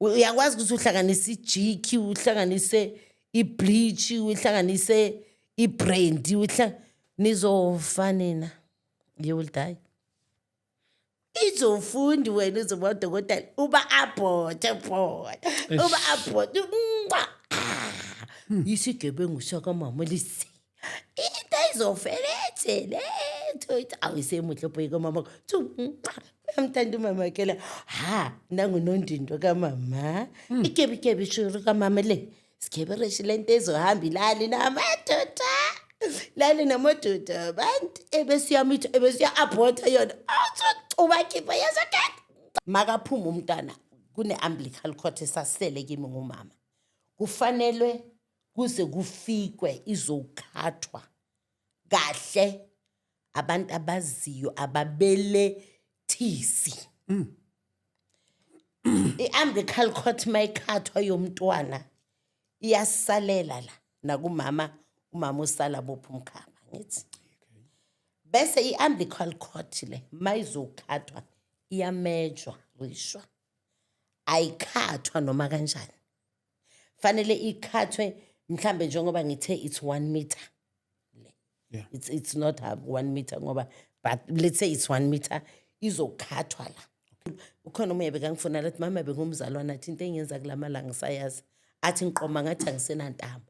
Uyakwazi ukuthi uhlanganise iJik, uhlanganise ibleach, uhlanganise ibrandy, nizofa nina, you will die. Izofundi wena, uzoba udokotela, uba abhothe bona, uba abhothe. Isigebengu sakamama lesi, into izofelethe letho. Awisemuhle boy kamama, uyamthanda umama ke la. Ha, nangunondindo kamama, ikebi shuru kamama le, sikhebereshi lento ezohamba ilali namadoda, lali namadoda abantu, ebesiyamitha, ebesiya-abhotha yona, ubakhipha yazakade. Makaphuma umntwana kune-umbilical cord esasele kimi ngumama, kufanelwe kuze kufikwe izokhathwa kahle abantu abaziyo, ababelethisi. I-umbilical cord mayikhathwa yomntwana iyasalela la nakumama, umama usala bopha umkhaba ngithi. Bese i-umbilical cord le mayizokhathwa iyamejwa rishwa, ayikhathwa noma kanjani. Fanele ikhathwe mhlambe njengoba ngithe it's 1 meter. It's not half 1 meter ngoba, but let's say it's 1 meter, izokhathwa la. Ukhona omunye bekangifuna lathi, "Mama, bengumzalwane," athi, "Into engiyenza kula malanga sayazi," athi, "Ngiqoma ngathi angisenantamo."